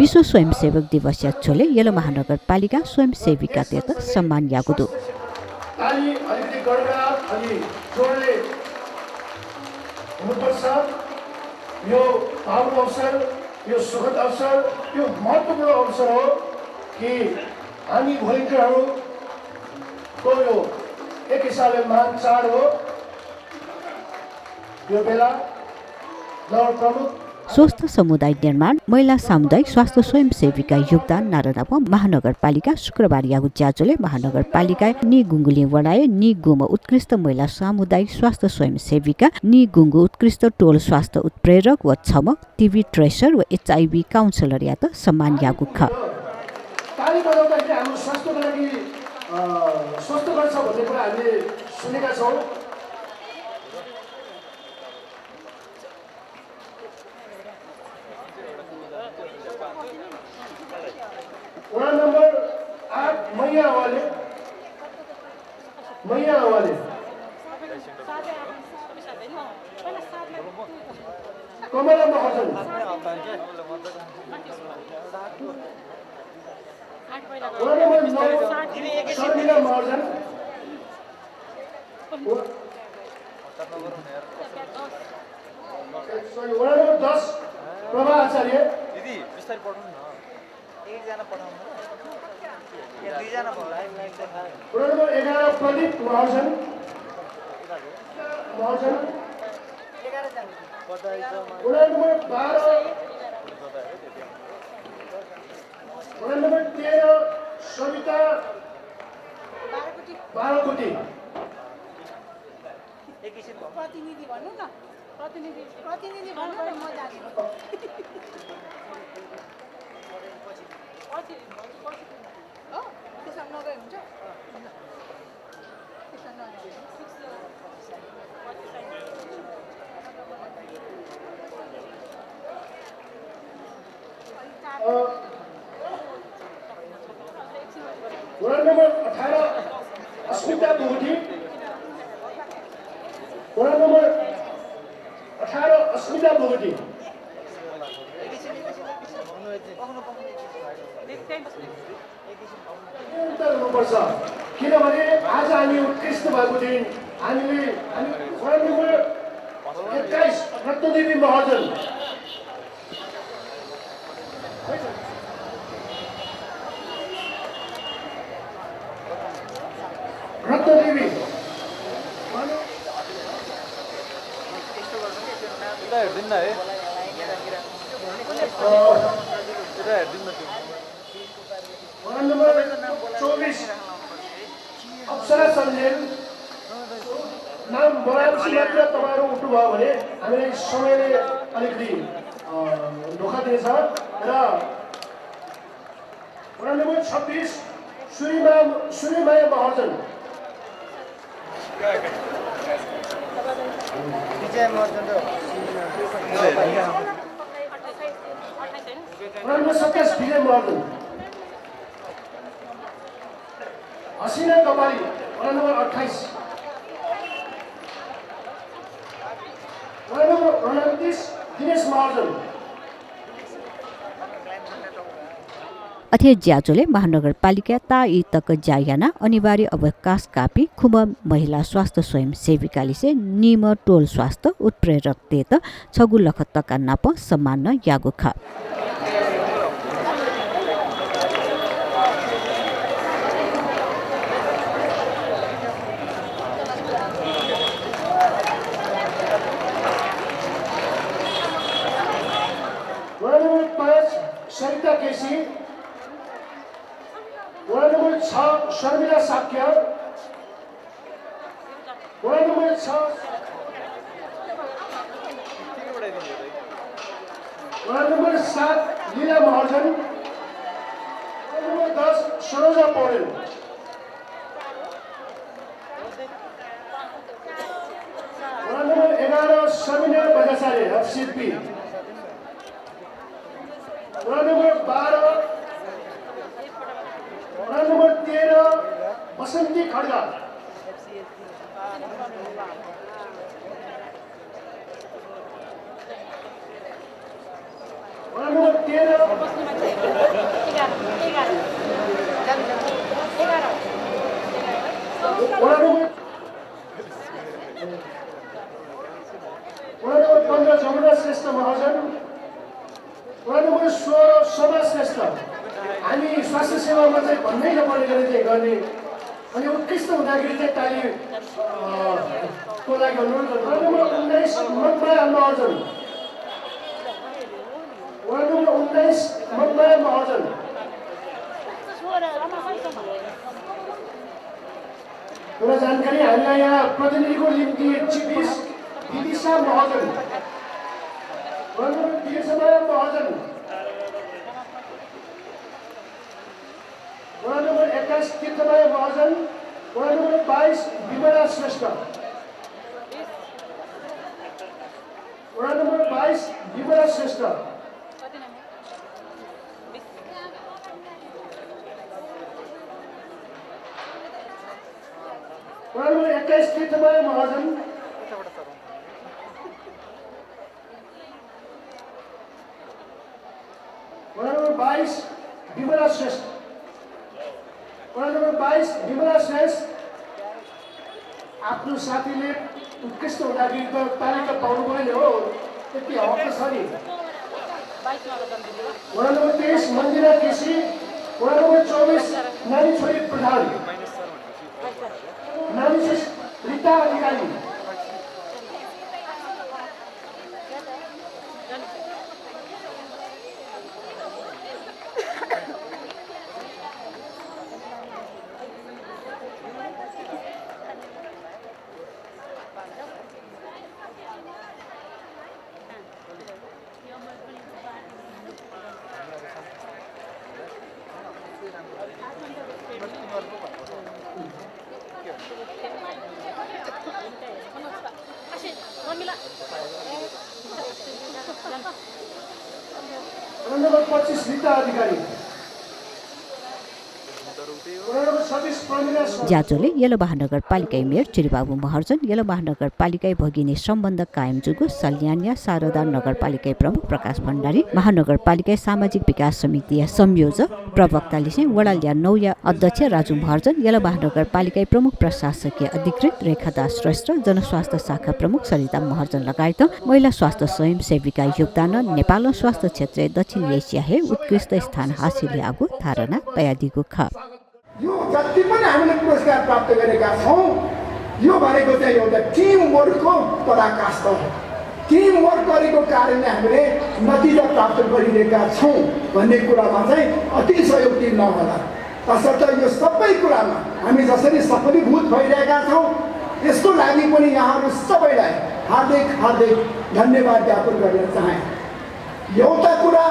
विश्व स्वयंसेवक दिवस याचोले येलो महानगरपालिका स्वयंसेविका तेत सम्मान यागुदु ताली अलिकति गडगडाट अनि जोडले हुनुपर्छ। यो भावुक अवसर, यो सुखद अवसर, यो महत्त्वपूर्ण अवसर हो कि हामी भोलिन्टियरहरूको यो एक हिसाबले महान चाड हो। यो बेला नगर प्रमुख स्वस्थ समुदाय निर्माण महिला सामुदायिक स्वास्थ्य स्वयंसेविका योगदान नारायणप महानगरपालिका शुक्रबार यागु ज्याजोले महानगरपालिका नि गुङ्गुली वडाए नि गुम उत्कृष्ट महिला सामुदायिक स्वास्थ्य स्वयंसेविका नि गुङ्गु उत्कृष्ट टोल स्वास्थ्य उत्प्रेरक व छमक टिभी ट्रेसर व एचआईभी काउन्सिलर यात सम्मान यागु ख ताली बजाउँदाखेरि हाम्रो स्वास्थ्यको लागि स्वस्थ गर्छ भन्ने कुरा हामीले सुनेका छौँ। वडा नम्बर 8 मैया आवाले कमला महाजन वडा नम्बर 9 शर्मिला महाजन वडा नम्बर 10 प्रभा आचार्य दिदी बिस्तारै पठाउनु न एकजना पठाउनु या दुईजना पठाउनु वडा नम्बर 11 प्रदीप महाजन वडा नम्बर 12 वडा नम्बर 13 सविता बालकोटी प्रतिनिधि भन्नु न प्रतिनिधि भन्नु न म जान्छु हो त्यसमा नगए हुन्छ वडा नम्बर 18 अस्मिता बोगटी वडा नम्बर 18 अस्मिता बोगटी हुनुपर्छ किनभने आज हामी उत्कृष्ट भएको दिन हामीले वडा नम्बर 21 रत्नदेवी महाजन रत्नदेवी हेर्दिन न है वडा नम्बर 24 अप्सरा सन्जेल नाम बोलाएपछि मात्र तपाईँहरू उठ्नुभयो भने हामीलाई समयले अलिकति धोका दिनेछ र वडा नम्बर 26 सूर्यमाया महाजन विजय महर्जन वडा नम्बर 27 विजय महर्जन हसिना कपाली वडा नम्बर 28 वडा नम्बर 29 दिनेश महाजन अथे ज्याजोले महानगरपालिका ताई तक जायाना अनिवार्य अवकाश कापी खुब महिला स्वास्थ्य स्वयंसेविकाले से निम टोल स्वास्थ्य उत्प्रेरक तेत छगु लख तका नाप सम्मान यागु ख वडा नम्बर 5 सरिता केसी वडा नम्बर 6 शर्मिला साक्य वडा नम्बर 6 वडा नम्बर 7 लीला महाजन वडा नम्बर 10 सरोजा पौडेल वडा नम्बर 11 समिना बजाचार्य एफसीपी वडा नम्बर 12 वडा नम्बर 13 बसन्ती खड्गा वडा नम्बर 13 बस्ने मान्छे 11 वडा नम्बर 15 जमुना श्रेष्ठ महाजन, वडा नम्बर 16 शोभा श्रेष्ठ। हामी स्वास्थ्य सेवामा चाहिँ भन्नै नपर्ने गरी चाहिँ गर्ने अनि उत्कृष्ट हुँदाखेरि चाहिँ ताली को लागि अनुरोध गर्छु। वडा नम्बर 19 मनमाया महाजन, वडा नम्बर 19 मनमाया महाजन। एउटा जानकारी हामीलाई यहाँ प्रतिनिधिको निम्ति चिपिस दिदिशा महाजन, वडा नम्बर 13 महाजन, वडा नम्बर 21 तीर्थमाया महाजन, वडा नम्बर 22 विमला श्रेष्ठ, वडा नम्बर 22 विमला श्रेष्ठ। वडा नम्बर 21 तीर्थमाया महाजन, वडा नम्बर 22 विमला श्रेष्ठ, वडा नम्बर 22 विमला श्रेष्ठ। आफ्नो साथीले उत्कृष्ट हुँदाखेरि त तालिम त पाउनु पऱ्यो हो, त्यति हक त छ नि। वडा नम्बर 23 मन्दिरा केसी, वडा नम्बर 24 नानी छोरी प्रधान, नानी छोरी रिता अधिकारी, वडा नम्बर 25 रिता अधिकारी, वडा नम्बर 26 प्रमिला सोम। ज्याजोले येलो महानगरपालिका मेयर चिरीबाबु महर्जन, येलो महानगरपालिका भगिनी सम्बन्ध कायम जुगु सल्यान्या शारदा नगरपालिका प्रमुख प्रकाश भण्डारी, महानगरपालिका सामाजिक विकास समिति संयोजक प्रवक्ता लिसे वडालिया नौया अध्यक्ष राजु महर्जन, येलो महानगरपालिका प्रमुख प्रशासकीय अधिकृत रेखादास श्रेष्ठ, जनस्वास्थ्य शाखा प्रमुख सरिता महर्जन लगायत महिला स्वास्थ्य स्वयंसेविका योगदान नेपाल स्वास्थ्य क्षेत्र दक्षिण एसिया हे उत्कृष्ट स्थान हासिल आगो धारणा तयारीको ख। यो जति पनि हामीले पुरस्कार प्राप्त गरेका छौँ, यो भनेको चाहिँ एउटा टिम वर्कको पराकाष्ठ हो। टिम वर्क गरेको कारणले हामीले नतिजा प्राप्त गरिरहेका छौँ भन्ने कुरामा चाहिँ अतिशयोक्ति नहोला। तसर्थ यो सबै कुरामा हामी जसरी सफलीभूत भइरहेका छौँ, यसको लागि पनि यहाँहरू सबैलाई हार्दिक हार्दिक धन्यवाद ज्ञापन गर्न चाहे। एउटा कुरा,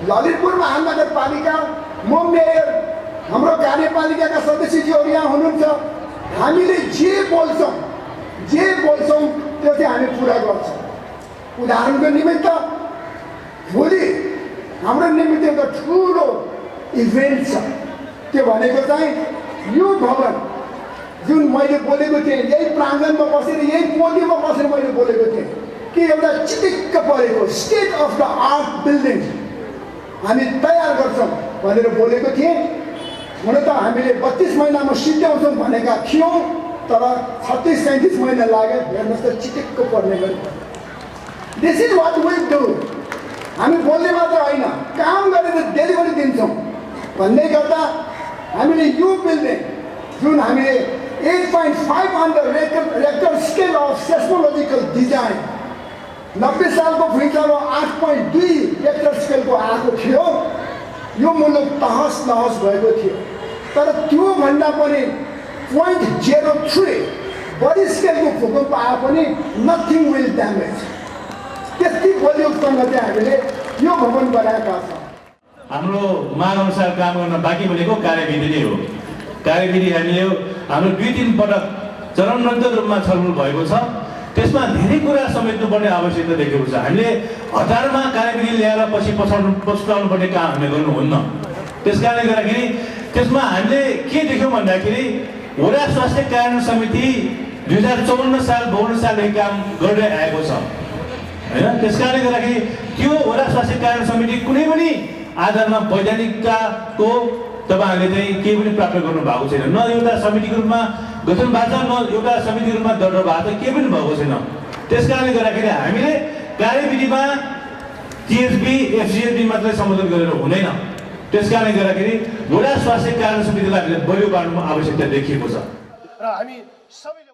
ललितपुर महानगरपालिका, म मेयर, हाम्रो कार्यपालिकाका सदस्यज्यूहरू यहाँ हुनुहुन्छ, हामीले जे बोल्छौँ त्यो चाहिँ हामी पुरा गर्छौँ। उदाहरणको निमित्त भोलि हाम्रो निमित्त एउटा ठुलो इभेन्ट छ, त्यो भनेको चाहिँ यो भवन जुन मैले बोलेको थिएँ, यही प्राङ्गणमा बसेर यही पोडियममा बसेर मैले बोलेको थिएँ कि एउटा चिटिक्क परेको state of the art building हामी तयार गर्छौँ भनेर बोलेको थिएँ। हुन त हामीले 32 महिनामा सिद्ध्याउँछौँ भनेका थियौँ, तर 36-37 महिना लाग्यो। हेर्नुहोस् त चिटिक्क पर्ने गरी। This is what will do. हामी बोल्ने मात्र होइन, काम गरेर डेलिभरी दिन्छौँ भन्दै गर्दा हामीले यो बिल्डिङ जुन हामीले 8.5 on the Richter scale of seismological design 90 सालको भुइँचालो 8.2 रेक्टर स्केलको आएको थियो। यो मुलुक तहस नहस भएको थियो, तर त्यो भन्दा पनि 0.03 बढी स्केलको भूकम्प आए पनि नथिङ विल ड्यामेज। त्यति बलियोसँग चाहिँ हामीले यो भवन बनाएका छौँ। हाम्रो माग अनुसार काम गर्न बाँकी भनेको कार्यविधि नै हो। कार्यविधि हामीले हाम्रो 2-3 पटक चरणबद्ध रूपमा छलफल भएको छ। त्यसमा धेरै कुरा समेट्नुपर्ने आवश्यकता देखेको छ। हामीले हतारमा कार्यविधि ल्याएर पछि पछुताउनु पर्ने काम हामीले गर्नुहुन्न। त्यसकारणले गर्दाखेरि त्यसमा हामीले के देख्यौँ भन्दाखेरि वडा स्वास्थ्य कार्यान्वयन समिति 2054 साल 52 सालदेखि काम गर्दै आएको छ हैन। त्यसकारणले गर्दाखेरि त्यो वडा स्वास्थ्य कार्य समिति कुनै पनि आधारमा वैधानिकताको तपाईँहरूले चाहिँ केही पनि प्राप्त गर्नु भएको छैन। न एउटा समितिको रूपमा गठन भएको छ, न एउटा समितिको रूपमा दर्ता भएको छ, केही पनि भएको छैन। त्यस कारणले गर्दाखेरि हामीले कार्यविधिमा टिएसबी एफसिएसबी मात्रै सम्बोधन गरेर हुँदैन। त्यस कारणले गर्दाखेरि वडा स्वास्थ्य कार्य समितिलाई हामीले बलियो पार्नुमा आवश्यकता देखिएको छ र हामी सबैले